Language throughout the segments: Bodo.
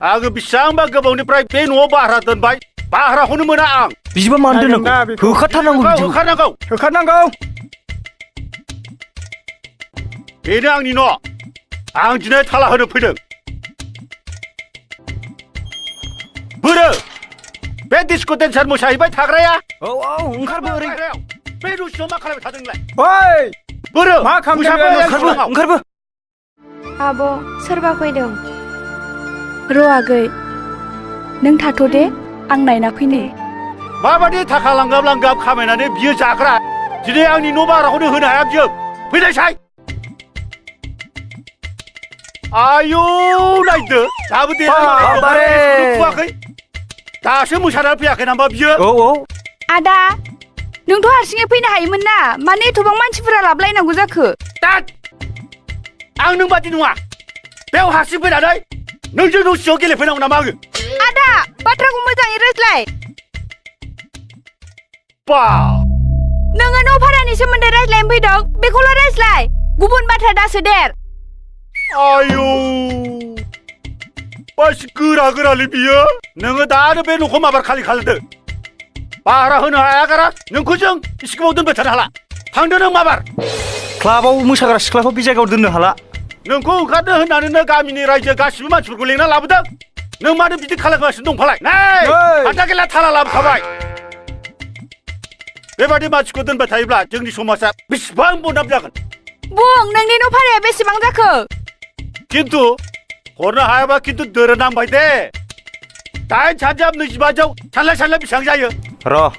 आङो बेसेबांबा गोबावनिफ्राय बे न'आव भारा दोनबाय भाराखौनो मोना आं बिदिबा मानो दोननांगौ होखाथारनांगौ बिदिखौ होखारनांगौ बेनो आंनि न' आं दिनै थाला होनो फैदों बोरो बे डिस्क' डेन्सार मोसाहैबाय थाग्राया औ ओंखारबो ओरै बे न' सिङाव मा खालामबाय थादों नोंलाय ओइ बोरो मा खालामदों ओंखारबो आब' सोरबा फैदों र' आगै नों थाथ' दे आं नायना फैनि माबादि थाखा लांगाब लांगाब खामायनानै बियो जाग्रा दिनै आंनि न' भाराखौनो होनो हाया बियो फैनायसाय आयौ नायदो दाबो देराखै दासो मोसानानै फैयाखै नामा बियो औ आदा नोंथ' हारसिङै फैनो हायोमोन ना मानो एथबां मानसिफोरा लाबलायनांगौ जाखो आं नों बादि नङा बेयाव हारसिं फैनानै नोंजों न' सिङाव गेलेफैनांगौ नामा आङो आदा बाथ्राखौ मोजाङै रायज्लाय बा नोङो न' भारानि सोमोन्दै रायज्लायनो फैदों बेखौल' रायज्लाय गुबुन बाथ्रा दासोदेर आयौ बासि गोरालै बियो नोङो दानो बे न'खौ माबार खालि खालामदो भारा होनो हाया गारा नोंखौ जों एसे गोबाव दोनबाय थानो हाला थांदो नों माबार क्लाबाव मोसाग्रा सिख्लाखौ बे जायगायाव दोननो हाला नोंखौ ओंखारनो होननानैनो गामिनि रायजो गासिबो मानसिफोरखौ लेंना लाबोदों नों मानो बिदि खालामगासिनो दं फालाय नै हान्था गेला थाला लाबोखाबाय बेबादि मानसिखौ दोनबाय थायोब्ला जोंनि समाजा बेसेबां बदनाम जागोन बुं नोंनि न' भाराया बेसेबां जाखो खिन्थु हरनो हायाबा खिन्थु दोरोनांबाय दे 8 सानजाब 25 सानलाय बेसेबां जायो र'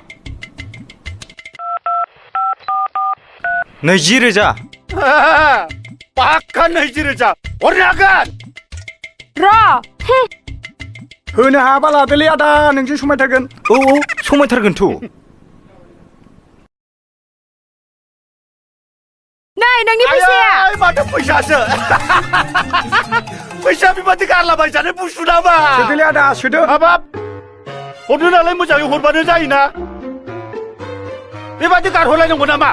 20,000 पाक्का 20,000 हरनो हागोन र' होनो हायाबा लादोलै आदा नोंजों समायथारगोन औ समायथारगोनथ' नै नोंनि फैसाया माथो फैसासो फैसा बेबादि गारलाबायजानो बुस्थु नामा सोदोलै आदा सोदो हाबाब हरनो नालाय मोजाङै हरबानो जायोना बेबादि गारहरलायनांगौ नामा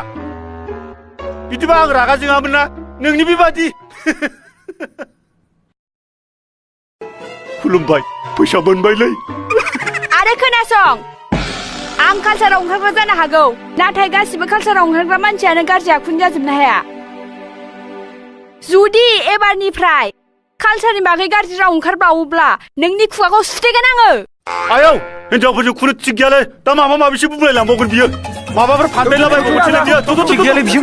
बिदिबा आं रागा जोङामोन ना नोंनि बेबादि खुलुमबाय फैसा मोनबायलै आरो खोनासं आं कालसाराव ओंखारग्रा जानो हागौ नाथाय गासिबो कालसाराव ओंखारग्रा मानसियानो गाज्रि आखुनि जाजोबनो हाया जुदि एबारनिफ्राय कालसारनि बागै गाज्रि राव ओंखारबावोब्ला नोंनि खुगाखौ सुथेगोन आङो आयौ हिनजावफोरजों खुनु थिग गैयालै दा माबा माबिसो बुंलायलांबावगोन बियो माबाफोर फानदायलाबायबावगोनसोलै बियो थिग गैयालै बियो